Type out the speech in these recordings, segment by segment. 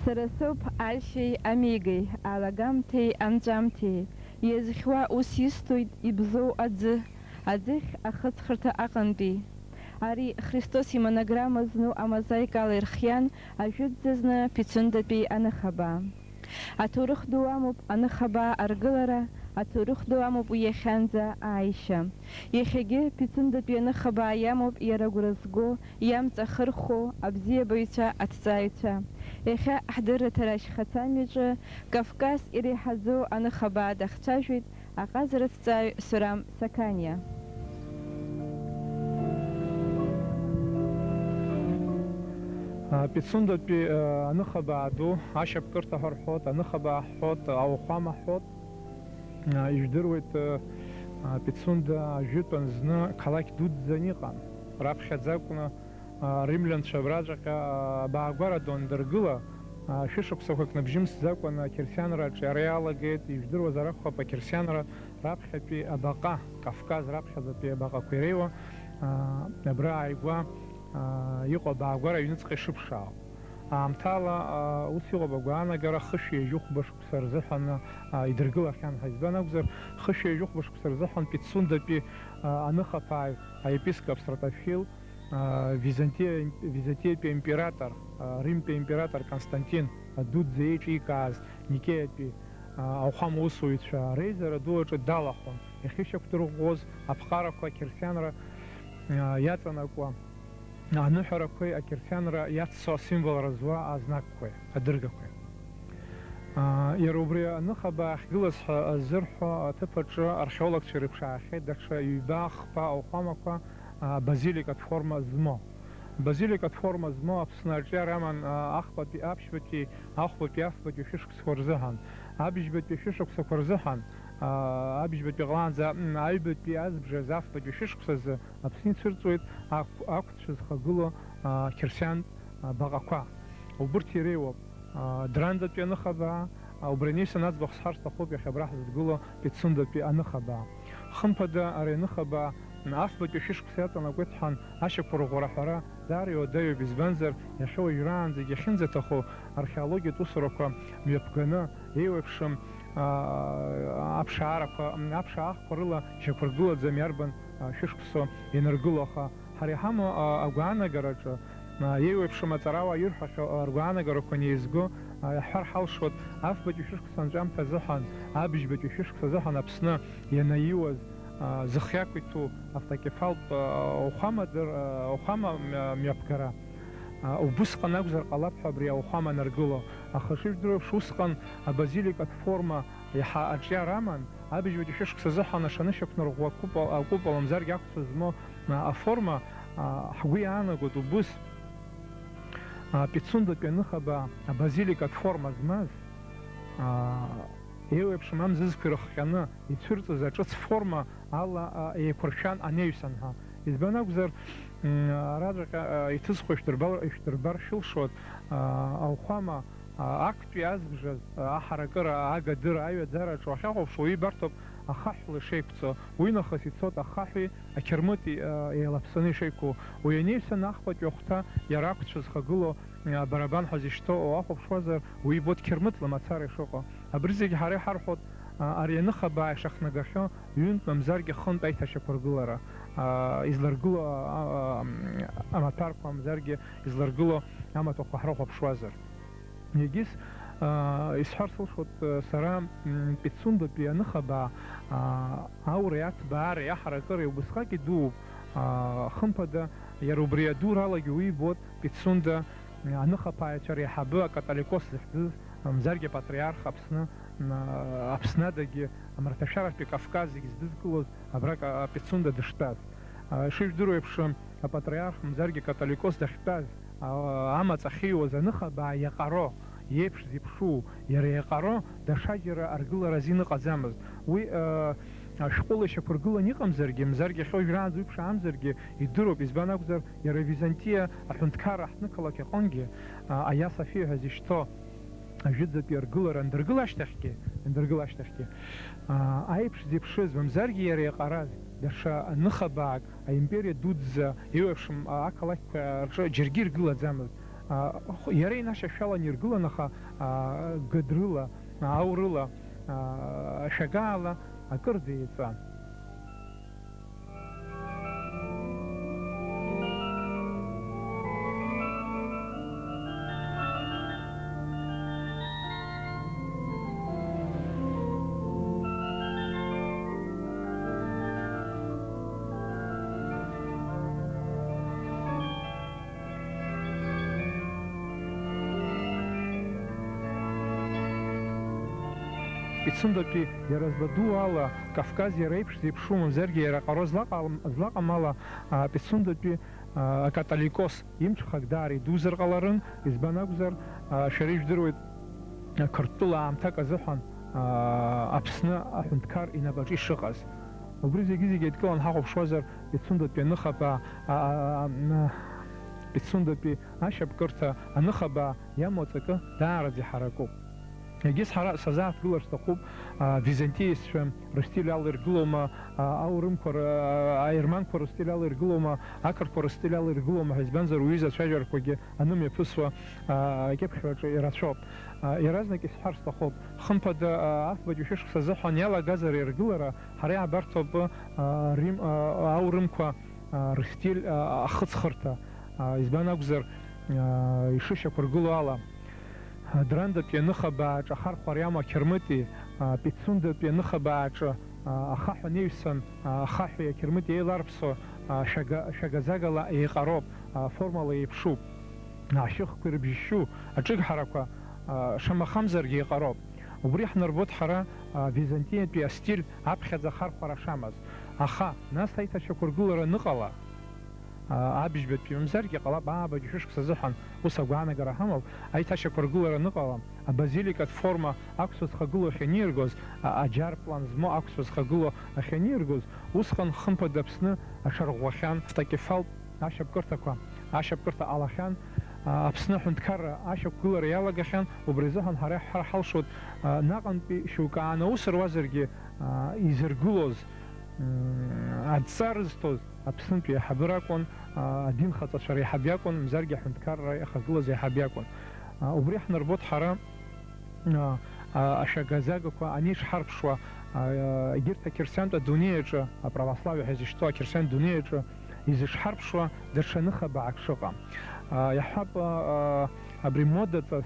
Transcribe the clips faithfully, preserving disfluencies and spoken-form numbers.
Дара соуп Альшьеи Амигеи, алагамҭеи анҵәамҭеи, иазхьуа ус исҭоит ибзоу аӡы, аӡыхь ахыҵхырҭа аҟынтәи. Ари Христос имонограмма зну амозаикала ирхиан ажәытәӡа зны Пицундатәи аныхабаа. Аҭоурых ду амоуп аныхабаа аргылара, аҭоурых ду амоуп уи иахьанӡа ааишьа. Иахьагьы Пицундатәи аныхабаа иамоуп иара агәра зго, иамҵахырхәо абзиабаҩцәа, аҭҵааҩцәа. Иахьа ҳдырраҭара ашьхацамҩаҿы Кавказ иреиҳаӡоу аныхабаа дахцәажәеит аҟазара аҭҵааҩ Сурам Сақаниа. А, Пицундатәи, а, аныхабаа ду, ашьапкырҭа ҳәа рҳәоит, аныхабаа ҳҳәоит, ауахәама ҳҳәоит. А, ижәдыруеит, а, а, Пицунда ажәытәан зны қалақь дуӡӡан иҟан. Раԥхьаӡа акәны, а, римлианцәа абраҵәҟьа, а, абаагәара ду андыргыла, а, шәышықәсақәак ныбжьымсӡакәаны ақьырсианра аҿиара иалагеит, ижәдыруазар акәхап, ақьырсианра раԥхьатәи абаҟа, Кавказ раԥхьаӡатәи абаҟақәа иреиуа, а, абра ааигәа, а, иҟоу абаагәара аҩныҵҟа ишыԥшаау. Аамҭала, а, ус иҟоуп, агәаанагара хышәи ҩажәи хәба шықәса рзыҳәан, а, идыргылахьан ҳәа. Избан акәзар, хышәи ҩажәи хәба шықәса рзыҳәан Пицундатәи, а, аныхаԥааҩ, аепископ Стратофил, а, Византиа, Византиатәи аимператор, а, Римтәи аимператор Константин адуӡӡа еиҿикааз Никеатәи, а, ауахәама усуҩцәа реизара ду аҿы далахәын, иахьышьақәдырӷәӷәоз аԥҟарақәа ақьырсианра, а, иаҵанакуа аныҳәарақәеи ақьырсианра иаццо асимволра зуа азнакқәеи, адыргақәеи. Аа, иара убри аныхабаа ахьгылаз ҳәа азырҳәо аҭыԥ аҿы археологцәа ирыԥшаахьеит даҽа ҩба-хԥа ауахәамақәа, аа, базиликатә форма змоу. Базиликатә форма змоу Аԥсны аҿиара аман, аа, ахԥатәи, аԥшьбатәи, ахәбатәи, афбатәи шәышықәсқәа рзыҳәан, абжьбатәи шәышықәсақәа рзыҳәан, аа, абжьбатәи ҟалаанӡа, м, аҩбатәи азбжаз афбатәи шәышықәсазы Аԥсны ицәырҵуеит ақә-, ақәцә зхагылоу, аа, қьырсиантә, аа, баҟақәа. Убырҭ иреиуоуп, аа, Драндатәи аныхабаа, аа, убри анисан аӡбахә сҳәар сҭахуп иахьа абра ҳзыдгыло Пицундатәи аныхабаа. Хымԥада, ари аныхабаа, м, афбатәи шәышықәса иаҵанакуеит ҳәан ашьақәырӷәӷәара аҳәара даара иуадаҩуп, избанзар, иахьа уажәраанӡагь иахьынӡаҭаху археологиатә усурақәа мҩаԥганы, еиуеиԥшым, аа, аԥшаарақәа, м, аԥшаахқәа рыла шьақәыргылаӡам иарбан, аа, шәышықәсоу ианыргыло, аха ҳара иҳамоу, аа, агәаанагараҿы, аа, еиуеиԥшым аҵарауаа ирҳәахьоу, аа, ргәаанагарақәа неизго, аа, иаҳҳәар ҳалшоит, афбатәи шәышықәса анҵәамҭа азыҳәан, абыжьбатәи шәышықәса азыҳәан Аԥсны ианаиуаз, аа, зых иақәиҭу автокефалтә, аа, ауахәама дыр-, аа, ауахәама мҩа-, мҩаԥгара. Аа, убысҟан акәзар ҟалап ҳәа абри ауахәама анаргыло, аха шыжәдыруеиԥш, усҟан абазиликатә форма иаҳа аҿиара аман, абыжьбатәи шәышықәса азыҳәан ашаны шьақәнарӷәӷәа акупол, акупол мзаргьы ақәцәа змоу, а, аформа, а, ҳгәы иаанагоит убыс, а, Пицундатәи аныхабаа абазиликатә форма змаз, а, еиуеиԥшым амзызқәа ирыхҟьаны ицәырҵыз аҿыц форма ала, а, еиқәыршәан анаҩсан ҳәа. Избан акәзар, м, араҵәҟьа, а, иҭызхуа ишәдырбар, ишәдырбар шәылшоит, а, ауахәама, а, актәи азбжаз, а, аҳаракыра, агадыра, аҩаӡараҿы уахьахәаԥшуа уаҩы ибарҭоуп ахаҳәла ишеиқәҵо, уинахыс ицоит ахаҳәи ақьырмыти, а, еилаԥсаны ишеиқәу. Уи анаҩсан ахԥатәи ахәҭа иара ақәцә зхагылоу, а, барабан ҳәа зышьҭоу уахәаԥшуазар, уибоит қьырмытла мацара ишыҟоу. Абри зегь ҳара иҳарҳәоит, а, ари аныхабаа ишахнагахьоу ҩынтә мамзаргьы хынтә аиҭашьақәыргылара, а, изларгыло, а, а, амаҭәарқәа мамзаргьы изларгыло амаҭәақәа ҳрыхәаԥшуазар. Егьыс, а, исҳәар сылшоит, а, сара, м, Пицундатәи аныхабаа, а, ауреи аҭбаареи аҳаракыреи убысҟак идууп, а, хымԥада, иара убри адуралагьы уибоит Пицунда, м, аныхаԥааҩцәа реиҳабы акатоликос зыхьӡыз, мамзаргьы апатриарх Аԥсны, м, Аԥсны адагьы амраҭашәаратәи Кавказ зегь здызкылоз абраҟа Пицунда дыштәаз. А, ишыжәдыруа еиԥш, апатриарх мамзаргьы акатоликос дахьтәаз, а, амаҵ ахьиуаз аныхабаа иаҟаро, иеиԥш зеиԥшу, иара иаҟаро даҽаџьара аргылара азин ыҟаӡамызт. Уи, а, ашәҟәыла ишьақәыргылан иҟамзаргьы, мамзаргьы иахьа уажәраанӡа уи ԥшаамзаргьы идыруп, избан акәзар, иара Византиа аҳәынҭқарра ҳҭнықалақь аҟынгьы, а, Аиа Софиа ҳәа зышьҭоу ажәытәӡатәи аргылара андыргыла ашьҭахьгьы, андыргыла ашьҭахьгьы, аа, аиԥш зеиԥшыз, мамзаргьы иара иаҟараз, даҽа ныхабаак аимпериа дуӡӡа еиуеиԥшым, а, ақалақьқәа рҿы џьаргьы иргылаӡамызт. А, хә-, иара инашьашәалан иргылан, аха, а, гыдрыла, аурыла, а, ашәагаала акырӡа еиҵан. Пицундатәи иара зладуу ала, Кавказ иара иԥш зеиԥшу, мамзаргьы иара аҟаро злаҟам-, злаҟам ала, а, Пицундатәи, а, акатоликос имҽхак даара идузар ҟаларын, избан акәзар, а, шәара ижәдыруеит, а, Қырҭтәыла аамҭак азыҳәан, а, Аԥсны аҳәынҭқар инапаҿы ишыҟаз. Убри зегьы-зегьы еидкыланы ҳахәаԥшуазар, Пицундатәи аныхабаа, а, а, а, м, Пицундатәи ашьапкырҭа аныхабаа иамоу аҵакы даараӡа иҳаракуп. Егьыс ҳара сазааҭгылар сҭахуп, а, византиеццәа рыстиль ала иргылома, а, аурымқәа р-, а, аерманқәа рыстиль ала иргылома, ақырҭқәа рыстиль ала иргылома ҳәа, избанзар, уҩыза ацәажәарақәагьы анымҩаԥысуа, а, акьыԥхьраҿы ирацәоуп. А, иаразнак исҳәар сҭахуп, хымԥада, а, афбатәи шәышықәса азыҳәан иалагазар иргылара, ҳара иаҳбарҭоуп, а, Рим, а, аурымқәа, а, рыстиль, а, ахыҵхырҭа, а, избан акәзар, а, ишышьақәыргылоу ала. Адрандатәи аныхабааҿ ахархәара иамоу ақьырмыти, а, Пицундатәи аныхабааҿы, а, ахаҳә анаҩсан, а, ахаҳәи ақьырмыти еиларԥсо, а, шәага-, шәагазагала еиҟароуп, а, формала еиԥшуп. Ашьыхқәа ирыбжьшьу аҿыгҳарақәа, а, шамахамзаргьы еиҟароуп. Убри ҳнарбоит ҳара, а, Византиатәи астиль аԥхьаӡа ахархәара шамаз. Аха, нас аиҭашьақәыргылара аныҟала, а, абжьбатәи мамзаргьы ҟалап, аабатәи шәышықәса азыҳәан ус агәаанагара ҳамоуп, аиҭашьақәыргылара аныҟала, абазиликатә форма ақәцәа зхагылоу ахьаниргоз, а, аџьар план змоу ақәцәа зхагылоу ахьаниргоз, усҟан хымԥада Аԥсны аҽарӷәӷәахьан, автокефалтә ашьапкырҭақәа, ашьапкырҭа ҟалахьан, а, Аԥсны аҳәынҭқарра ашьақәгылара иалагахьан, убри азыҳәан ҳара иаҳҳәар ҳалшоит, а, наҟынтәи шьоукы аанаусыруазаргьы, а, изыргылоз, м, адҵа рызҭоз Аԥснытәи аиҳабыра акәын, а, адинхаҵацәа реиҳаб иакәын, мзаргьы аҳәынҭқарра иахагылаз аиҳаб иакәын. А, убри ҳнарбоит ҳара, а, а, ашәагазагақәа анеиҿҳарԥшуа, а, егьырҭ ақьырсиантә адунеи аҿы, аправославие ҳәа изышьҭоу ақьырсиантә дунеи аҿы изыҽҳарԥшуа даҽа ныхабаак шыҟам. А, иаҳҳәап, а, а, абри модаҵас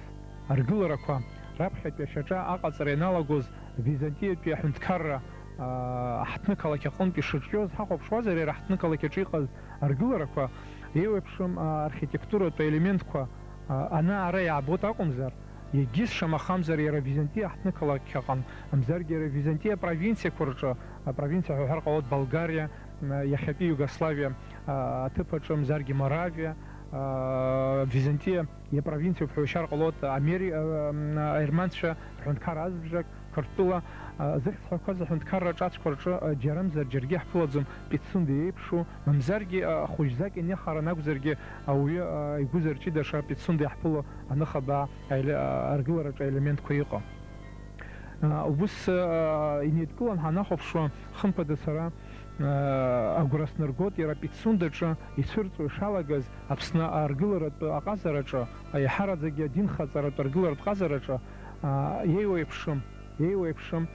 аргыларақәа раԥхьатәи ашьаҿа аҟаҵара ианалагоз Византиатәи аҳәынҭқарра, а, ҳҭнықалақь аҟынтә ишырҿиоз ҳахәаԥшуазар, иара ҳҭнықалақь аҿы иҟаз аргыларақәа еиуеиԥшым, а, архитектуратә елементқәа, а, ана-ара иаабоит акәымзар, егьыс шамахамзар иара Византиа ҳҭнықалақь аҟан, мамзаргьы иара Византиа апровинциақәа рҿы, апровинциа ҳәа уҳәар ҟалоит Болгариа, м, иахьатәи Иугославиа, а, аҭыԥ аҿы, мамзаргьы Моравиа, а, Византиа иапровинциоуп ҳәа уҳәар ҟалоит Амери-, а, м, аерманцәа рҳәынҭқар азбжак, Қырҭтәыла, а, зыхьӡ ҳәақәаз аҳәынҭқарра аҿацәқәа рҿы, а, џьарамзар џьаргьы иаҳԥылаӡом Пицунда еиԥшу, мамзаргьы, а, хәыжьӡак инеихаран акәзаргьы, ауаҩы, а, игәы зарчыда ша Пицунда иаҳԥыло аныхабаа аеле-, а, аргылараҿы аелементқәа иҟоу. А, убыс, а, инеидкылан ҳанахәаԥшуа, хымԥада сара, а, агәра снаргоит, иара Пицундаҿы ицәырҵуа ишалагаз Аԥсны аргыларатә аҟазараҿы, аиҳараӡакгьы адинхаҵаратә аргыларатә ҟазараҿы, а, еиуеиԥшым, еиуеиԥшым,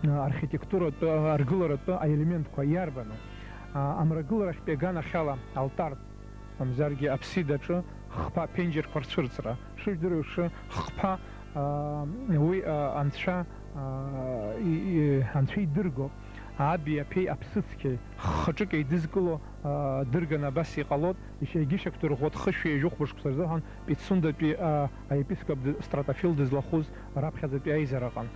а, архитектуратә, а, аргыларатәы аелементқәа иарбану? А, амрагыларахьтәи аганахьала алтартә, мамзаргьы аԥсидаҿы хԥа аԥенџьырқәа рцәырҵра. Шыжәдыруа еиԥш, хԥа, а, уи, а, анцәа, а, и-, и-, анцәа идыргоуп. Аби аԥеи аԥсыцқьеи ххаҿык еидызкыло, а, дырганы абас иҟалоит, ишьагьы шьақәдырӷәӷәо хышәи жәохә мышықәса рзыҳәан Пицундатәи, а, аепископ д-, Стратофил дызлахәыз раԥхьаӡатәи аизараҟан.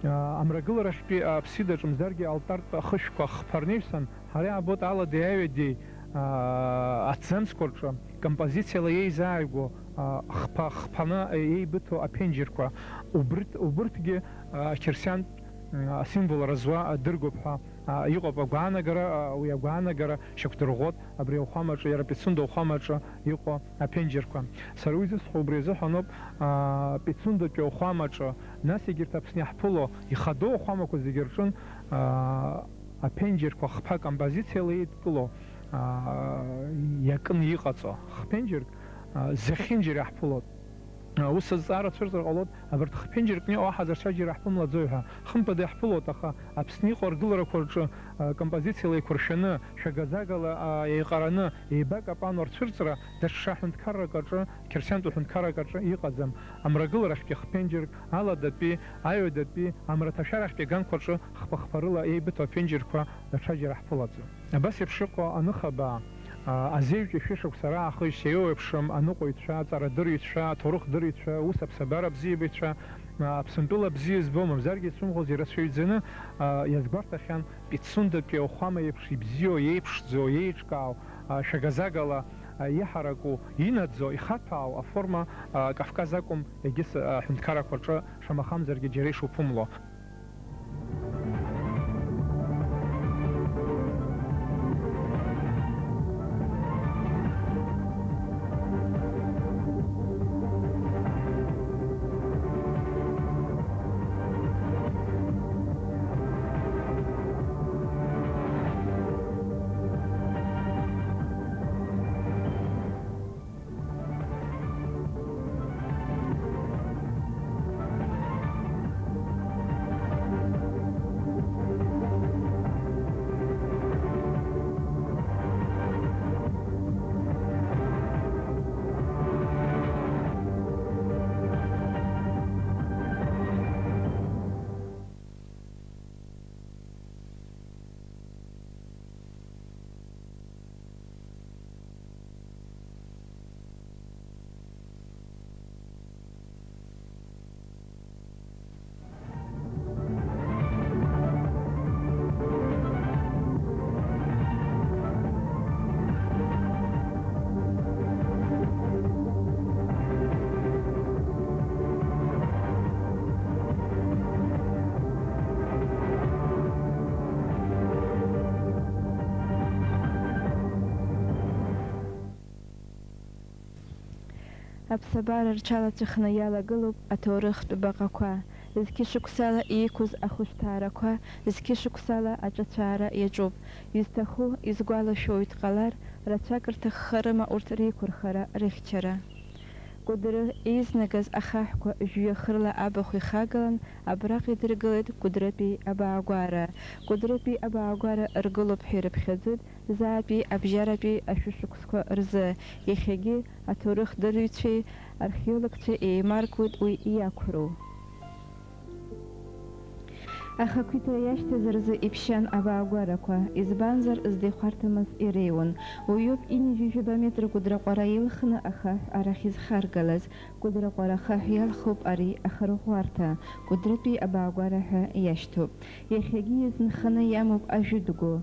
А, амрагыларахьтәи аԥсидаҿ мзаргьы алтартә ахышәқәа хԥа рнеҩсан, ҳара иаабоит аладеи аҩадеи, а, аҭӡамцқәа рҿы композициала еизааигәоу, а, хԥа-хԥаны еибыҭоу аԥенџьырқәа. Убрҭ-, убырҭгьы, а, ақьырсиантә, м, асимвол разуа, а, дыргоуп ҳәа, а, иҟоуп агәаанагара, а, уи агәаанагара шьақәдырӷәӷәоит абри ауахәамаҿы, иара Пицунда ауахәамаҿы иҟоу аԥенџьырқәа. Сара уи зысҳәо убри азыҳәаноуп, а, Пицундатәи ауахәамаҿы, нас егьырҭ Аԥсны иаҳԥыло ихадоу ауахәамақәа зегьы рҿын, а, аԥенџьырқәа хԥа композициала еидкыло, аа, иакын иҟаҵо. Хԥенџьырк, а, зехьынџьара иаҳԥылоит. А, ус азҵаара цәырҵыр ҟалоит, абарҭ хԥенџьыркны иҟоу аҳазарцәа џьара иаҳԥымлаӡои ҳәа. Хымԥада иаҳԥылоит, аха Аԥсны иҟоу аргыларақәа рҿы, а, композициала еиқәыршәаны, шәагазагала, а, еиҟараны, еибакапануа рцәырҵра даҽа ҳәынҭқаррак аҿы, қьырсиантәу ҳәынҭқаррак аҿы иҟаӡам. Амрагыларахьтәи хԥенџьырк, аладатәи, аҩадатәи, амраҭашәарахьтәи аганқәа рҿы хԥа-хԥа рыла еибыҭоу аԥенџьырқәа даҽаџьара ҳԥылаӡом. Абас еиԥш иҟоу аныхабаа, а, азеҩ-ҷышәи шықәса раахыжь сеиуеиԥшым аныҟәаҩцәа, аҵарадырҩцәа, аҭоурыхдырҩцәа, ус аԥсабара абзиабаҩцәа, а, Аԥсынтәыла абзиа избо, мамзаргьы ицәымӷу зегь рацәаҩӡаны, а, иазгәарҭахьан Пицунда Пиаухама еиԥш ибзиоу, иеиԥшӡоу, иеиҿкаау, а, шәагазагала, а, иҳараку, инаӡо, ихаҭәаау аформа, а, Кавказ акәым, егьыс, а, аҳәынҭқаррақәа рҿы шамахамзаргьы џьара ишуԥымло. Аԥсабара рҽалацәаханы иалагылоуп аҭоурыхтә баҟақәа, зқьышықәсала иқәыз ахәышәтәарақәа, зқьышықәсала аҿацәаара иаҿуп. Изҭаху, изгәалашәоу ит ҟалар, рацәак рҭаххарыма урҭ реиқәырхара, рыхьчара? Кәыдры еизнагаз ахаҳәқәа жәҩахырла абахә ихагалан, абраҟа идыргылеит Кәыдрытәи абаагәара. Кәыдрытәи абаагәара ргылоуп ҳәа ирыԥхьаӡоит заатәи абжьаратәи ашәышықәсқәа рзы. Иахьагьы аҭоурыхдырҩцәеи археологцәеи еимаркуеит уи иақәроу. Ахақәиҭра иашьҭаз рзы иԥшьан абаагәарақәа, избанзар, здеихәарҭамыз иреиуан. Уиоуп ҩажәижәаба метр Кәыдры аҟәара илхны ахаҳә арахь изхаргалаз. Кәыдры аҟәара ахаҳә иалхуп ари ахырӷәӷәарҭа, Кәыдрытәи абаагәара ҳәа иашьҭоуп. Иахьагьы иазынханы иамоуп ажәытәгәы.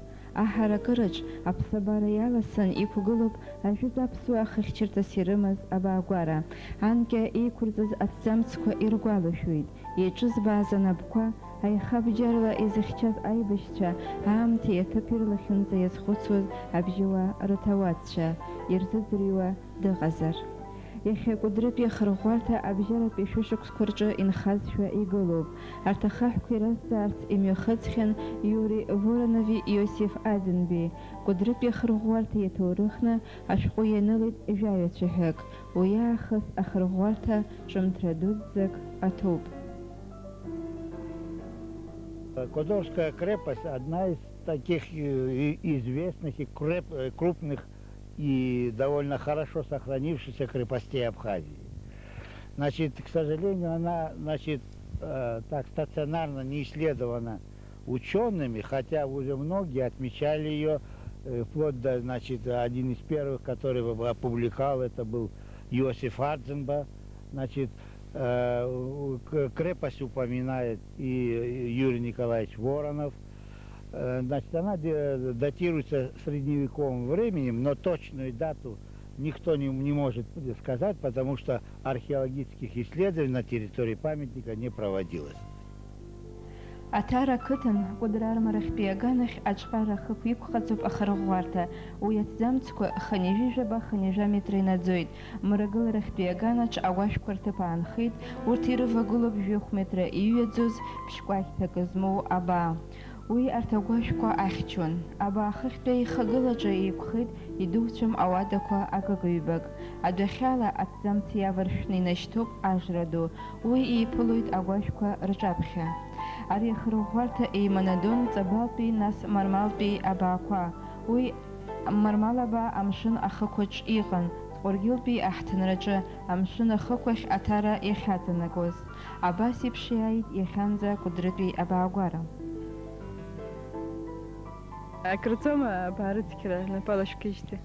Аҳаракыраҿ аԥсабара иаласын иқәгылоуп ажәытә аԥсуаа хыхьчарҭас ирымаз абаагәара. Анкьа еиқәырҵаз аҭӡамцқәа иргәалашәоит, иаҿызбааз анапқәа, аихабџьарла изыхьчаз аибашьцәа, аамҭеи аҭыԥи рлахьынҵа иазхәыцуаз абжьыуаа рҭауадцәа, ирзыӡырҩуа дыҟазар. Иахьа Кәыдрытәи ахырӷәӷәарҭа абжьаратәи шәышықәсқәа рҿы инхазшәа игылоуп. Арҭ ахаҳәқәа иразҵаарц имҩахыҵхьан Иури Воронови Иосиф Аденби. Кәыдрытәи ахырӷәӷәарҭа иаҭоурыхны ашәҟәы ианылеит жәаҩа цәаҳәак. Уи аахыс ахырӷәӷәарҭа ҿымҭра дуӡӡак аҭоуп. Кодорская крепость — одна из таких, э, и-, известных и креп-, э, крупных и довольно хорошо сохранившихся крепостей Абхазии. Значит, к сожалению, она, значит, э, так стационарно не исследована учёными, хотя уже многие отмечали её, э, вплоть до, значит, один из первых, который в-, опубликовал, это был Иосиф Адзенба. Значит, э, у-, к-, крепость упоминает и Юрий Николаевич Воронов. Э, значит, она де-, датируется средневековым временем, но точную дату никто не, не может сказать, потому что археологических исследований на территории памятника не проводилось. Аҭара ақыҭан Кәыдры армарахьтәи аганахь аҿҟьара ахықә иқәхаҵоуп ахырӷәӷәарҭа. Уи аҭӡамцқәа хынҩажәижәаба-хынҩажәа метра инаӡоит. Мрагыларахьтәи аганаҿ агәашәқәа рҭыԥ аанхеит, урҭ ирывагылоуп жәохә метра иҩаӡоз ԥшькәакьҭак змоу абаа. Уи арҭ агәашәқәа ахьчон. Абаа хыхьтәи ихагылаҿы еиқәхеит идуцәам ауадақәа акык-ҩбак. Адәахьала аҭӡамц иаваршәны инашьҭуп ажра ду. Уи иԥылоит агәашәқәа рҿаԥхьа. Ари ахырӷәӷәарҭа еиманадон Ҵабалтәи, нас Мармалтәи абаақәа. Уи Мармал абаа амшын ахықәаҿ иҟан, Тҟәаргьылтәи аҳҭынраҿы амшын ахықәахь аҭара иахьаҵанакуаз. Абас еиԥш иааит иахьанӡа Кәыдрытәи абаагәара. Акрыҵома абаа рыцқьара напала шәкижьҭеи?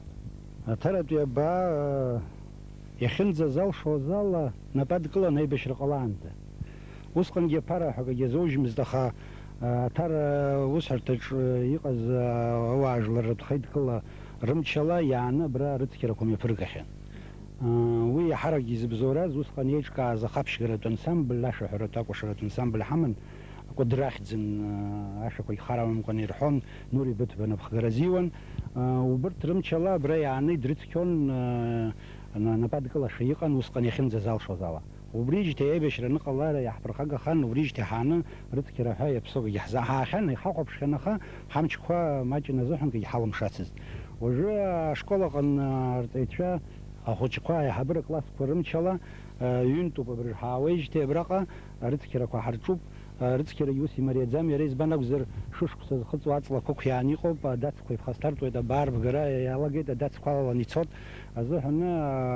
Аҭаратәи абаа, э, иахьынӡазалшоз ала, нап адкылан аибашьра ҟалаанӡа. Усҟангьы аԥара ҳәа акгьы азоужьмызт, аха, э, аҭара усҳәарҭаҿ, э, иҟаз, э, ауаажәлар рыдхеидкыла рымчала иааны абра арыцқьарақәа мҩаԥыргахьан. Уи иаҳаракгьы изыбзоураз, усҟан еиҿкааз ахаԥшьгаратә ансамбль, ашәаҳәаратә акәашаратә ансамбль ҳаман, Кәыдры ахьӡын, ашәақәагь хар амамкәан ирҳәон, Нури Быҭәба напхгара азиуан. Убырҭ рымчала абра иааны идрыцқьон, на-, нападкылаша иҟан усҟан иахьынӡазалшоз ала. Убрижьҭеи аибашьра аныҟалара иаҳԥырхагахан, убрижьҭеи ҳааны рыцқьара ҳәа иаԥсоугьы ҳза-, ҳаахьан, иҳахәаԥшхьан, аха ҳамчқәа маҷын азыҳәан акгьы ҳалымшацызт. Уажәы ашкол аҟны арҵаҩцәа, ахәыҷқәа аиҳабыра классқәа рымчала, ҩынтәуп абыржә ҳаауеижьҭеи абраҟа арыцқьарақәа ҳарҿуп. Арыцқьарагьы ус имариаӡам, иара избан акәзар, шышықәса зхыҵуа аҵлақәа ықәиааны иҟоуп, адацқәа иԥхасҭартәуеит, абаа рбгара иалагеит, адацқәа алаланы ицот азыҳәаны,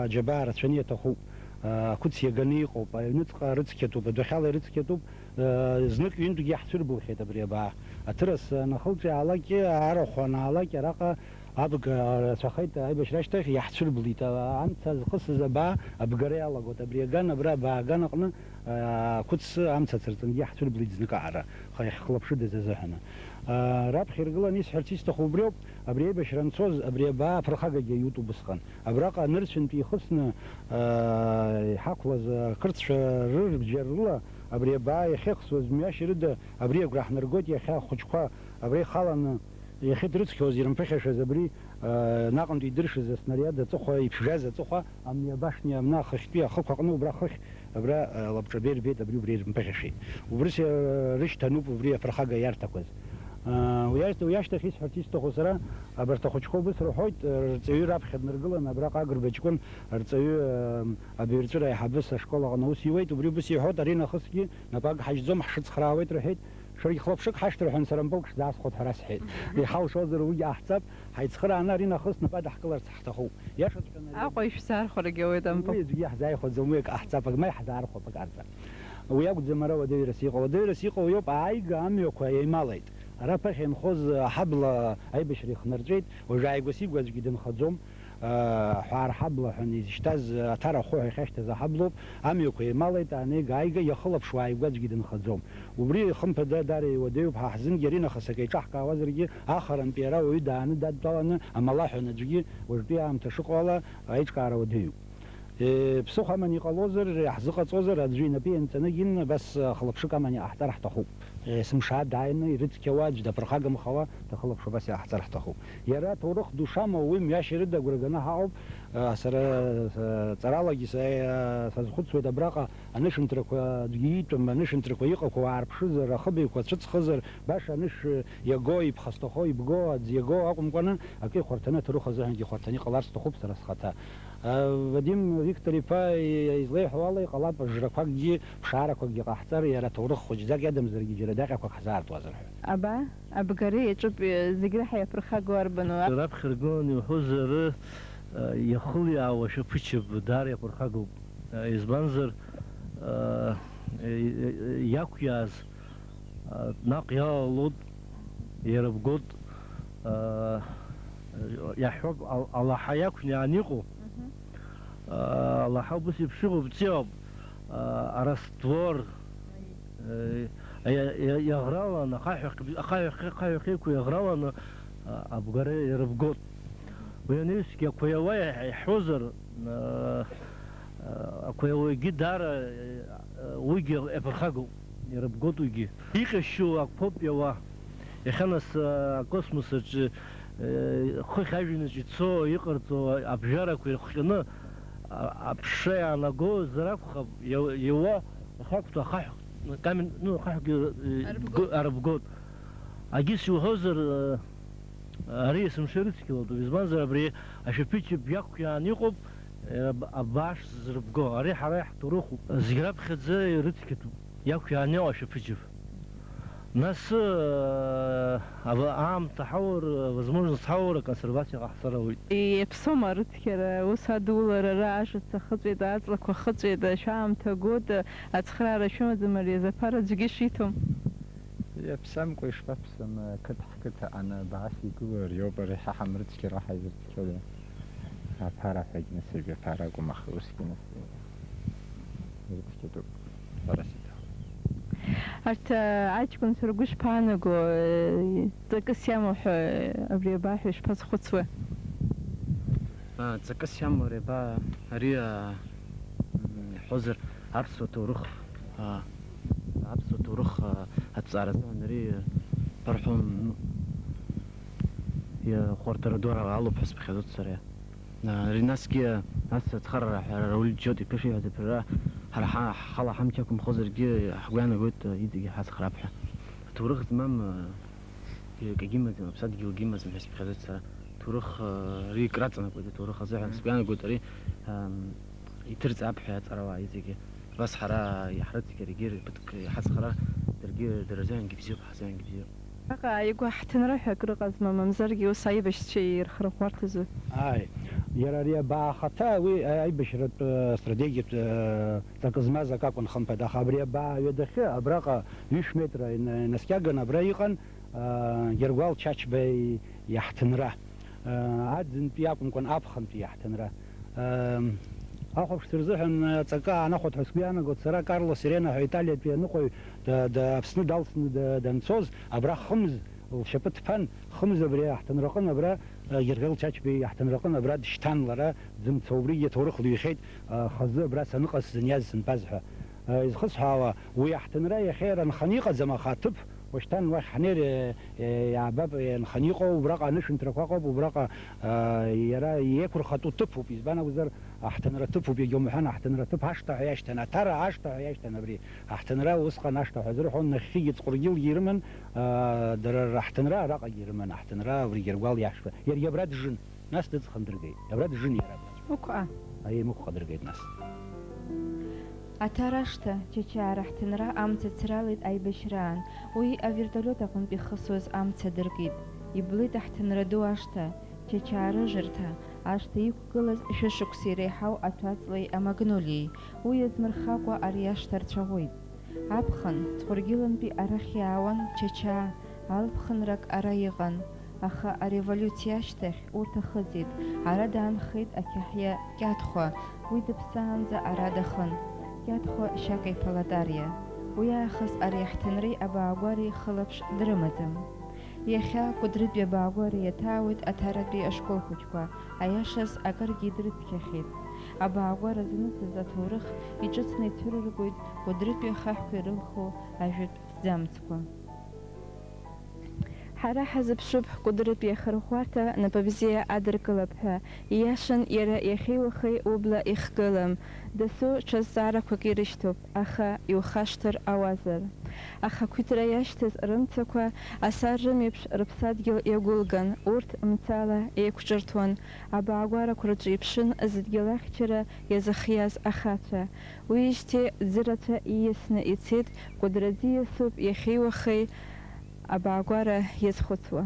аџьабаа рацәаны иаҭахуп. Ақәыц иаганы иҟоуп, аҩныҵҟа рыцқьатәуп, адәахьала ирыцқьатәуп, знык-ҩынтәгьы иаҳцәырбылхьеит абри абаа. Аҭырас анахылҵәиаалакгьы, арахә анаалак, араҟа абга рацәахеит, аибашьра ашьҭахь иаҳцәырбылит, амца зхысыз абаа абгара иалагоит, абри аган, абра абаа аган аҟны, ақәыц амца ацырҵынгьы иаҳцәырбылит зныкаара, аха иаҳхылаԥшыдаз азыҳәаны. Раԥхьа иргыланы исҳәарц исҭаху убриоуп, абри аибашьра анцоз, абри абаа аԥырхагагьы аиутә убысҟан. Абраҟа анырцәынтә ихысны, аа, иҳақәлаз ақырҭцәа рырбџьар рыла абри абаа иахьыхсуаз мҩашьарыда абри агәра ҳнаргоит, иахьа ахәыҷқәа абра ихаланы иахьыдрыцқьоз, ирымԥыхьашаз абри, аа, наҟынтә идыршаз аснариад аҵыхәа, иԥжәаз аҵыхәа, амни абашни амна ахыхьтәи ахықә аҟны убра хыхь Абра, э, лабҿабеи рбеит, абри убри ирымԥыхьашеит. Убрыс, э, рышьҭануп убри аԥырхага иарҭақәаз. Э, уи ашьҭ-, уи ашьҭахь исҳәарц исҭаху сара, абарҭ ахәыҷқәа убыс рҳәоит, э, рҵаҩы раԥхьа днаргыланы, абраҟа Агрбаҷкәын рҵаҩы, э, абаҩрҵәыра аиҳабыс ашкол аҟны аус иуеит, убри убыс иҳәоит, аринахысгьы напы агҳажьӡом, ҳшыцхраауеит рҳәеит. Шәаргьы хылаԥшык ҳашьҭыр ҳәа, сара мпылк шәзаасхәап ҳәа расҳәеит. Мгм. Иҳалшозар уигьы ҟаҳҵап, ҳаицхырааны аринахыс напы адаҳкыларц ҳҭахуп. Иашаҵәҟьаны ари Аҟәа ишәзаархәарагьы ауеит ампыл. Уи аӡәгьы иаҳзааихәаӡом, уи акы ҟаҳҵап, ак ма иаҳзаархәап, ак арҵап. Уи акәӡам ара уадаҩрас иҟоу. Уадаҩрас иҟоу иоуп, ааига амҩақәа еималеит. Ара аԥыхьа инхоз аҳабла аибашьра ихнарҵәеит, уажә ааигәа-сигәа аӡәгьы дынхаӡом. Ҳәаа рҳабла ҳәа изышьҭаз, Аҭара ахәы ҳәа иахьашьҭаз аҳаблоуп, амҩақәа еималеит, ааныга-ааига иахылаԥшуа ааигәа аӡәгьы дынхаӡом. Убри, хымԥада, даара иуадаҩуп ҳа ҳзынгьы, аринахыс акы иҿаҳкаауазаргьы, ахарантә иара уаҩы дааны дадтәаланы амала ҳәа аӡәгьы уажәтәи аамҭа шыҟоу ала аиҿкаара уадаҩуп. Е, ԥсыхәа аман иҟалозар, иаҳзыҟаҵозар, аӡәы инапы ианҵаны, абас хылаԥшык аман иҟаҳҵар ҳҭахуп. Есымша дааины ирыцқьауа, аӡә даԥырхагамхауа дахылаԥшуа, абас иҟаҳҵар ҳҭахуп. Иара аҭоурых ду шамоу, уи мҩашьарыда агәра ганы ҳаҟоуп. Э, сара, э, ҵаралагьы са-, э, сазхәыцуеит абраҟа, анышәынҭрақәа аӡәгьы иитәым, анышәынҭрақәа иҟақәоу аарԥшызар, ахыбаҩқәа цәыҵхызар, баша анышә иаго, иԥхасҭахо, ибго, аӡ иаго акәымкәаны, акы ихәарҭаны, аҭоурых азыҳәангьы ихәарҭаны иҟалар сҭахуп сара схаҭа. Э, Вадим Виктор-иԥа излеиҳәо ала, иҟалап, жрақәакгьы, ԥшаарақәакгьы ҟаҳҵар, иара аҭоурых хәыҷӡак иадамзаргьы, џьара даҟьақәак ҳзаартуазар ҳәа. Аба, абгара иаҿуп, э, зегь реиҳа иаԥырхагоу арбану? Раԥхьа ргыланы иуҳәозар, э, иахылиаауа шәаԥычап, даара иаԥырхагоуп. Э, избанзар, э, э, э, иақәиааз, э, наҟ иалалоит, иара бгоит, э, иаҳҳәап, ал-, алаҳа иақәны иааны иҟоу. Мгм. Э, алаҳа убыс еиԥш иҟоуп, ҵиауп, э, араствор, Э, иа-, иа-, иаӷралан, ахаҳә ахь-, ахаҳә ахь-, ахаҳә ахьеиқәу иаӷраланы, а, абгара ирыбгот. Уи анаҩсгьы ақәаиауа иаҳ-, иаҳҳәозар, а, а, ақәаиауагьы даара, а, уигьы иаԥырхагоуп, ирыбгот уигьы. Иҟьашьу ақәоуп иауа. Иахьа нас, а, акосмос аҿы, э, хыхь ажәҩанаҿ ицо, иҟарҵо абжьарақәа ирыхҟьаны, а, аԥша иаанаго зар акәхап, иа-, иауа ахьақәтәоу ахаҳә, камен-, ну, ахаҳәгьы, э, Арыбгот. Го-, арыбгот. Агьыс иуҳәозар, э, ари есымша ирыцқьалатәуп, избанзар, абри ашәаԥыџьаԥ иақәиааны иҟоуп, э, аб-, абааш зырбго, ари ҳара иаҳҭоурыхуп. Зегь раԥхьаӡа ирыцқьатәуп, иақәиааны иҟоу ашәаԥыџьаԥ. Нас, э, ава-, аамҭа ҳаур, возможность ҳаур, аконсервациа ҟаҳҵар ауеит. Иаԥсоума арыцқьара, ус адулара, ара ажәаца хыҵәеит, аҵлақәа хыҵәеит, шәаамҭа гоит, ацхраара шәымаӡам, ари азы аԥара аӡәгьы шиҭом. Иаԥсамкәа ишԥаԥсам, ақыҭа ҳқыҭа аҟны абас игылоу ари ауп, ари ҳа ҳамрыцқьароу ҳаизырцқьода? Аԥара ҳәагь нас, ҩажәа ԥара акәым, аха усгьы нас ирыцқьатәуп, ҳәарас иҭахуп. Арҭ, а, аҷкәынцәа ргәы шԥаанаго, э, ҵакыс иамоу ҳәа, э, абри абаҳәа ишԥазхәыцуа? А, ҵакыс иамоу ари аба-, ари, а, м, иаҳҳәозар, аԥсуа ҭоурых, а, аԥсуа ҭоурых, а, аҭҵааразы анари, барҳәон, ну, иа-, хәарҭара ду ара алоуп ҳәа сыԥхьаӡоит сара. А, ари насгьы, нас ацхыраара ҳәа ара Рауль Џьоҭ иԥа ишиҳәаз аԥырра, ҳара ҳа-, ҳхала ҳамч ақәымхозаргьы, ҳгәы иаанагоит, а, иҵегьы ҳацхраап ҳәа. Аҭоурых змам, а, акгьы имаӡам, аԥсадгьылгьы имаӡам ҳәа сыԥхьаӡоит сара. Ҭоурых, а, ари краҵанакуеит аҭоурых азыҳәан. Мм. Сгәы иаанагоит ари, ам, иҭырҵаап ҳәа иаҵарауаа иҵегьы. Абас ҳара иаҳрыцқьаргьы ԥыҭк иҳацхраар, даргьы дара рзыҳәангьы бзиоуп, ҳазыҳәангьы бзиоуп. Араҟа ааигәа ҳҭынра ҳәа акрыҟазма, мамзаргьы ус аибашьцәа ирхырӷәӷәарҭазу? Ааи, иара ари абаа ахаҭа уи аибашьратә, э, стратегиатә, э, ҵакы змаз акы акәын, хымԥада, аха абри абаа ҩадахьы, абраҟа ҩышә метра ина-, инаскьаган абра иҟан, э, Гьыргәал Чачба иаҳҭынра. Э, аӡынтәи акәымкәан, аԥхынтәи иаҳҭынра. Э, ахәаԥшцәа рзыҳәан, э, ҵакы аанахәоит ҳәа сгәы иаанагоит сара, Карло Серена ҳәа италиатәи аныҟәаҩ да-, да-, Аԥсны далсны да-, данцоз, абра хымз лшьапы ҭԥан, хымз абри аҳҭынраҟын, абра, э, Гергел Чачбеи аҳҭынраҟын, абра дышьҭан лара, дзымцо убригьы аҭоурых лҩхьеит, э, хазы абра саныҟаз, сзыниаз, сынтәаз ҳәа. Э, изхысҳәаауа, уи аҳҭынра иахьа иара нханы иҟаӡам, аха аҭыԥ уашьҭан уахь ҳнеир, э, э, иаабап, э, нханы иҟоу, убраҟа анышәынҭрақәа ыҟоуп, убраҟа, э, иара иеиқәырхатәу ҭыԥуп, избан акәзар, аҳҭынра ҭыԥуп, егьа умҳәан, аҳҭынра ҭыԥ ашҭа ҳәа иашьҭан, Аҭара ашҭа ҳәа иашьҭан абри. Аҳҭынра усҟан ашҭа ҳәа азырҳәон, нахьхьигьы Ҵҟәыргьылгьы ирыман, аа, дара раҳҭынра араҟагьы ирыман, аҳҭынра абри Гьыргәал иашәа. Иаргьы абра дыжын, нас дыҵхындыргеит. Абра дыжын иара абра. Мықәҟа. Аиеи, Мықәҟа дыргеит нас. Аҭара ашҭа, Чачаа раҳҭынра амца цралеит аибашьраан. Уи авертолиот аҟынтә ихысуаз амца адыркит. Иблит аҳҭынра ду ашҭа, Чачаа рыжырҭа, ашҭа иқәгылаз шәышықәса иреиҳау аҭәаҵлеи амагнолиеи. Уи иазмырхакәа ари ашҭа рцәаӷәеит. Аԥхын, Ҵҟәыргьылантәи арахь иаауан Чачаа, алԥхынрак ара иҟан, аха ареволиуциа ашьҭахь урҭ ахыҵит, ара даанхеит ақьаҳиа Кьаҭхәа, уи дыԥсаанӡа ара дахын. Кьаҭхәа Шьака-иԥа Латариа. Уи аахыс ари аҳҭынреи абаагәареи хылаԥш дрымаӡам. Иахьа Кәыдрытәи абаагәара иаҭаауеит Аҭаратәи ашкол хәыҷқәа, аиашаз акыргьы дрыцқьахьеит. Абаагәара знысыз аҭоурых иҿыцны ицәырыргоит Кәыдрытәи ахаҳәқәа ирылху ажәытә ҭӡамцқәа. Ҳара ҳазыԥшуп Кәыдрытәи ахырӷәӷәарҭа напыбзиа адыркылап ҳәа. Ииашан, иара иахьеи уахеи убла ихгылам. Дасу ҽазҵаарақәак ирышьҭоуп, аха иухашҭыр ауазар. Ахақәиҭра иашьҭаз рымцақәа асар рымеиԥш рыԥсадгьыл иагәылган, урҭ мцала еиқәҿырҭуан, абаагәарақәа рҿы иԥшын зыдгьыл ахьчара иазыхиаз ахацәа. Уиижьҭеи ӡырацәа ииасны ицеит, Кәыдры аӡиасоуп иахьеи уахеи абаагәара иазхәыцуа.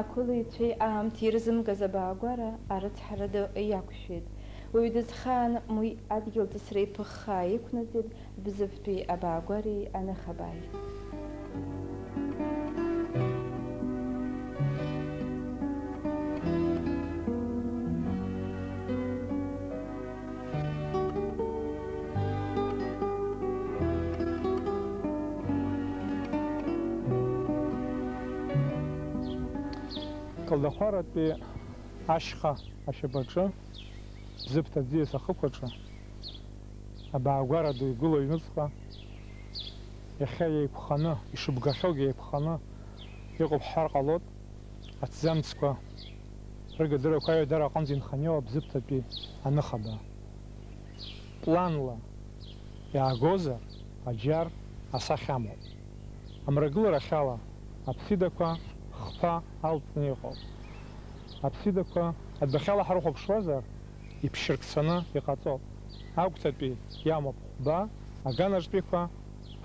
Ақәылаҩцәеи аамҭеи ирзымгаз абаагәара арыцҳара ду иақәшәеит. Уаҩ дызхааным уи адгьыл ҵысра иԥыххаа иқәнаҵеит Бзыԥтәи абаагәареи аныхабааи. Калдахәаратәи ашьха ашьапаҿы, Бзыԥҭа аӡиас ахықәаҿы, абаагәара ду игылоу аҩныҵҟа, иахьа еиқәханы, ишыбгахьоугьы еиқәханы иҟоуп ҳҳәар ҟалоит. Аҭӡамцқәа рыгадырақәа аҩадара аҟынӡа инханы иоуа Бзыԥҭатәи аныхабаа. Планла иаагозар, аџьар асахьа амоуп. Амрагыларахьала аԥсидақәа хԥа алҵны иҟоуп. Аԥсидақәа адәахьала ҳарыхәаԥшуазар, иԥшьыркцаны иҟаҵоуп. Агәҭатәи иамоуп хәба, аганаҿтәиқәа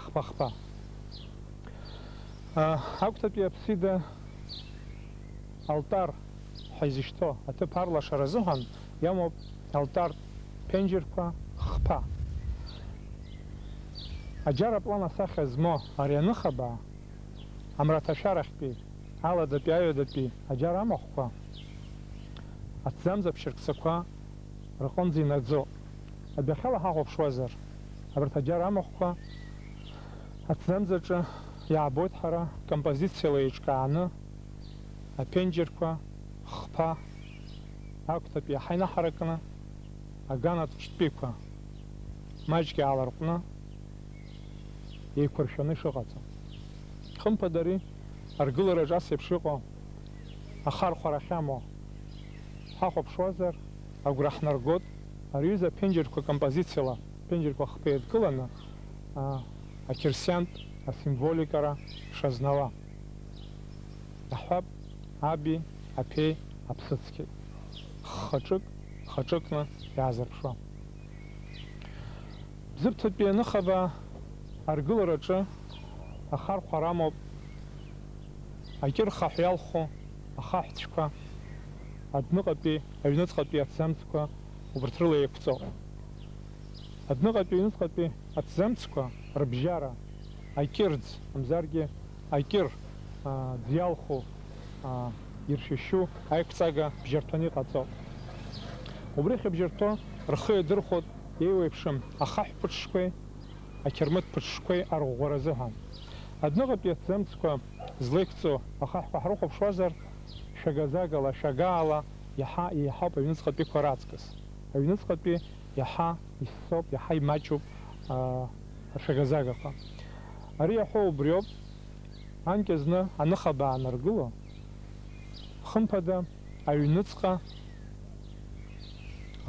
хԥа-хԥа. А, агәҭатәи аԥсида алтар ҳәа изышьҭоу аҭыԥ арлашара азыҳәан иамоуп алтартә ԥенџьырқәа хԥа. Аџьар аплан асахьа змоу ари аныхабаа, амраҭашәарахьтәи, аладатәи, аҩадатәи аџьар амахәқәа, аҭӡамц аԥшьыркцақәа рҟынӡа инаӡоуп. Адәахьала ҳахәаԥшуазар, абарҭ аџьар амахәқәа аҭӡамц аҿы иаабоит ҳара композициала еиҿкааны, аԥенџьырқәа хԥа, агәҭатәи иаҳа инаҳаракны, аганатәтәиқәа маҷк иааларҟәны, еиқәыршәаны ишыҟаҵо. Хымԥада ари аргылараҿ ас еиԥш иҟоу ахархәара ахьамоу ҳахәаԥшуазар, агәра ҳнаргоит, ари аҩыза аԥенџьырқәа композициала, аԥенџьырқәа хԥа еидкыланы, а, ақьырсиантә асимволикара шазнауа. Иаҳҳәап, аби, аԥеи, аԥсыцқьеи. Хаҿык, хаҿыкны иаазырԥшуа. Бзыԥҭатәи аныхабаа аргылараҿы ахархәара амоуп, акьыр хаҳә иалху ахаҳәцәқәа, адәныҟатәи аҩныҵҟатәи аҭӡамцқәа убарҭ рыла еиқәҵоуп. Адәныҟатәи аҩныҵҟатәи аҭӡамцқәа рыбжьара акьырӡ, мамзаргьы акьыр, аа, ӡ иалху, аа, иршәышьу аиқәҵага бжьарҭәаны иҟаҵоуп. Убри ахьыбжьарҭәо рхы иадырхәоит еиуеиԥшым ахаҳә ԥыҽҽқәеи ақьырмыт ԥыҽҽқәеи арӷәӷәара азыҳәан. Адәныҟатәи аҭӡамцқәа злеиқәҵоу ахаҳәқәа ҳрыхәаԥшуазар, шәагазагала, шәагаала иаҳа еиҳауп аҩныҵҟатәиқәа раҵкыс. Аҩныҵҟатәи иаҳа иссоуп, иаҳа имаҷуп, аа, ашәагазагақәа. Ари иаҳәо убриоуп, анкьа зны аныхабаа анаргыло, хымԥада, аҩныҵҟа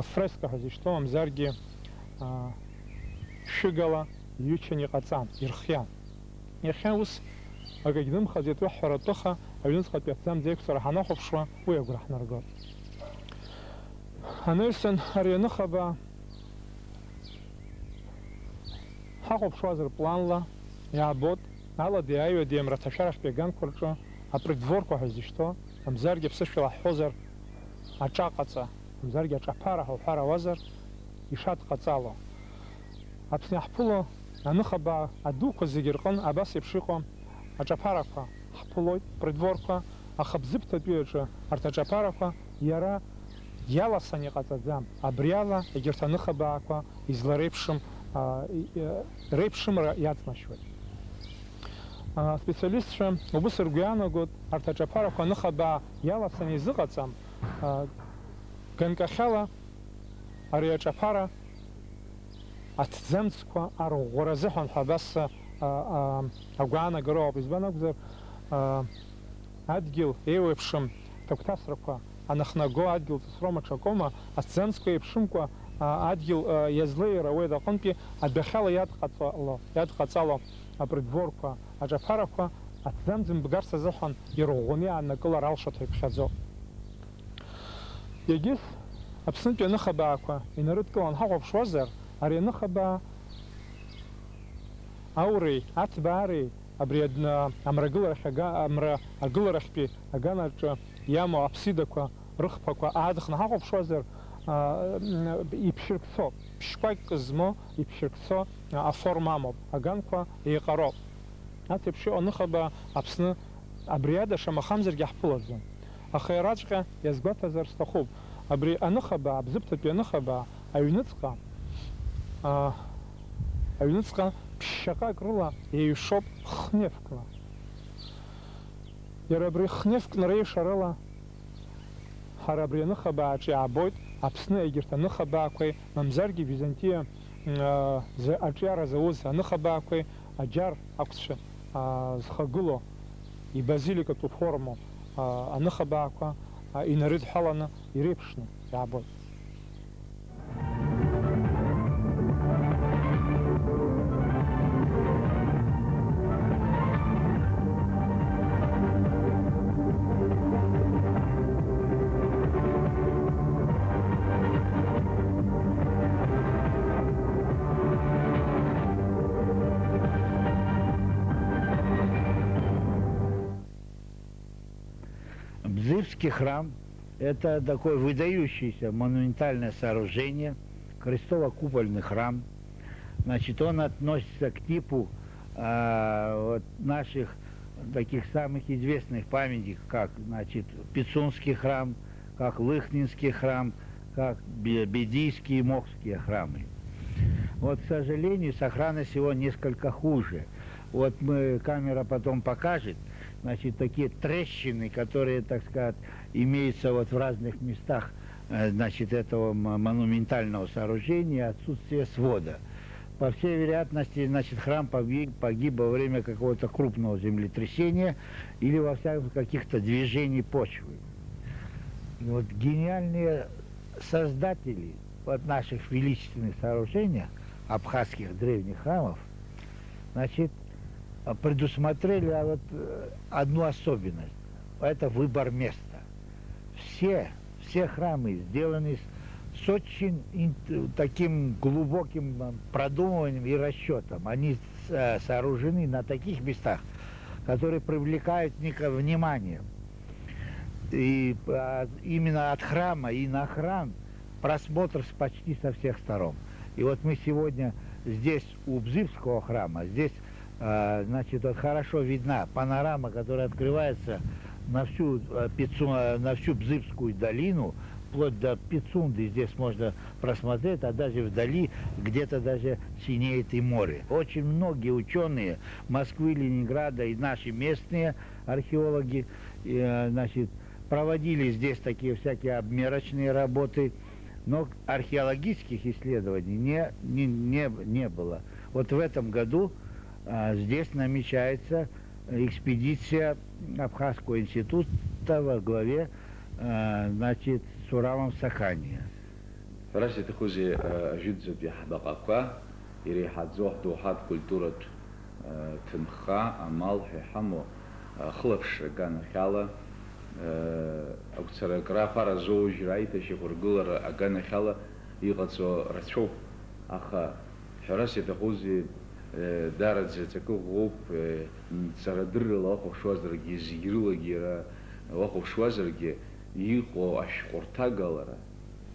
афреска ҳәа зышьҭоу, мамзаргьы, аа, шәыгала иҩычаны иҟаҵан, ирхиан. Иахьа ус акагь нымхаӡеит, уи ҳҳәаратәыха аҩныҵҟатәи аҭӡамц еиқәҵара ҳанахәаԥшуа, уи агәра ҳнаргоит. Анаҩсан ари аныхабаа ҳахәаԥшуазар планла, иаабоит, аладеи аҩадеи амраҭашәарахьтәи аганқәа рҿы апридворқәа ҳәа зышьҭоу, мамзаргьы аԥсышәала ҳҳәозар, аҿаҟаҵа, мамзаргьы аҿаԥара ҳәа уҳәар ауазар, ишадҟаҵало. Аԥсны иаҳԥыло аныхабаа адуқәа зегьы рҟын абас еиԥш иҟоу аҿаԥарақәа ҳԥылоит, придворқәа, аха Бзыԥҭатәи аҿы арҭ аҿаԥарақәа иара иаласаны иҟаҵаӡам. Абри ала егьырҭ аныхабаақәа излареиԥшым, а, и-, и-, реиԥшымра иаҵнашьуеит. А, аспециалистцәа убыс ргәы иаанагоит, арҭ аҿаԥарақәа аныхабаа иаласаны изыҟаҵам, а, ганкахьала ари аҿаԥара аҭӡамцқәа арӷәӷәара азыҳәан ҳәа абас, а, а, агәаанагара ыҟоуп. Избан акәзар, а, адгьыл еиуеиԥшым ҭагәҭасрақәа аныхнаго адгьыл ҵысроума ҽакоума, аҭӡамцқәа еиԥшымкәа, а, адгьыл, а, иазлеир ауеит аҟынтәи адәахьала иадҟаҵало, иадҟаҵало апридворқәа, аҿаԥарақәа аҭӡамц мбгарц азыҳәан ирӷәӷәаны иааннакылар алшоит ҳәа иԥхьаӡоуп. Егьыс Аԥснытәи аныхабаақәа инарыдкылан ҳахәаԥшуазар, ари аныхабаа ауреи аҭбаареи Абри адна-, амрагыларахь ага-, амра агыларахьтәи аганаҿы иамоу аԥсидақәа рыхԥақәа ааҵхны ҳахәаԥшуазар, аа, м, иԥшьыркцоуп, ԥшьқәакьк змоу иԥшьыркцо, а, аформа амоуп, аганқәа еиҟароуп. Ас еиԥш иҟоу аныхабаа Аԥсны абри ада шамахамзаргьы ҳԥылаӡом. Аха иараҵәҟьа иазгәаҭазар сҭахуп, абри аныхабаа, абзыԥҭатәи аныхабаа аҩныҵҟа, аа, аҩныҵҟа ԥшьшьаҟак рыла еиҩшоуп хнефкла. Иара абри хнефкла реишарала ҳара абри аныхабааҿ иаабоит Аԥсны егьырҭ аныхабаақәеи, мамзаргьы Византиа, м, аа, зы-, аҿиара зауз аныхабаақәеи, аџьар ақәцәа, аа, зхагылоу, ибазиликатә форму, аа, аныхабаақәа, аа, инарыдҳәаланы иреиԥшны иаабоит. Бзывский храм — это такое выдающееся монументальное сооружение, крестово-купольный храм. Значит, он относится к типу, а, вот наших таких самых известных памятников, как, значит, Пицунский храм, как Лыхнинский храм, как Бе-, Бедийские и Мохские храмы. Вот, к сожалению, с охраной всего несколько хуже. Вот мы, камера потом покажет, значит, такие трещины, которые, так сказать, имеются вот в разных местах, э, значит, этого м-, монументального сооружения, отсутствие свода. По всей вероятности, значит, храм погиб, погиб во время какого-то крупного землетрясения или, во всяком случае, каких-то движений почвы. Вот гениальные создатели вот наших величественных сооружений, абхазских древних храмов, значит, предусмотрели, а, вот, э, одну особенность. Это выбор места. Все, все храмы сделаны с, с очень ин-, таким глубоким, э, продумыванием и расчётом. Они с-, э, сооружены на таких местах, которые привлекают вник-, внимание. И, а, именно от храма и на храм просмотр с, почти со всех сторон. И вот мы сегодня здесь, у Бзывского храма, здесь, а, значит, вот хорошо видна панорама, которая открывается на всю, а, Пицу-, а, на всю Бзывскую долину, вплоть до Пицунды здесь можно просмотреть, а даже вдали где-то даже синеет и море. Очень многие учёные Москвы, Ленинграда и наши местные археологи, э, значит, проводили здесь такие всякие обмерочные работы, но археологических исследований не, не, не, не было. Вот в этом году, а, здесь намечается экспедиция Абхазского института во главе, а, значит, с Сурамом Сахания. Ҳәарас иаҭахузеи, ажәытәӡатәи ҳбаҟақәа иреиҳаӡоу ҳдоуҳатә культуратә ҭынха амал ҳәа иҳамоу ахылаԥшра аганахьала, агәцаракра, аԥара зоужьра, аиҭашьақәыргылара аганахьала иҟаҵо рацәоуп. Аха ҳәарас иаҭахузеи, даараӡа ҵакы ӷәӷәоуп, нҵарадыррала уахәаԥшуазаргьы, зегь рылагьы иара уахәаԥшуазаргьы, иҟоу ашәҟәырҭагалара,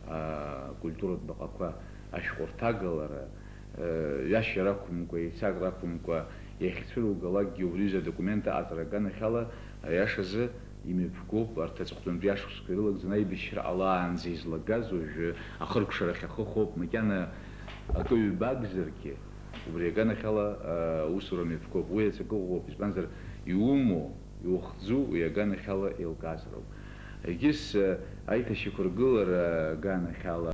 акультуратә баҟақәа ашәҟәырҭагалара, ҩашьара ақәымкәа, еицакра ақәымкәа, иахьцәыругалакгьы убри аҩыза адокумент аҟаҵара аганахьала, аиашазы, имҩаԥгоуп, арҭ аҵыхәтәантәи ашықәсқәа ирылагӡаны аибашьра ҟалаанӡа излагаз уажәы ахыркәшарахь ахы хоуп, макьана акы ҩба акәзаргьы, убри аганахьала, аусура мҩаԥгоуп. Уи аҵакы ӷәӷәоуп, избанзар, иумоу, иухӡу уи аганахьала еилкаазароуп. Егьыс, аиҭашьақәыргылара аганахьала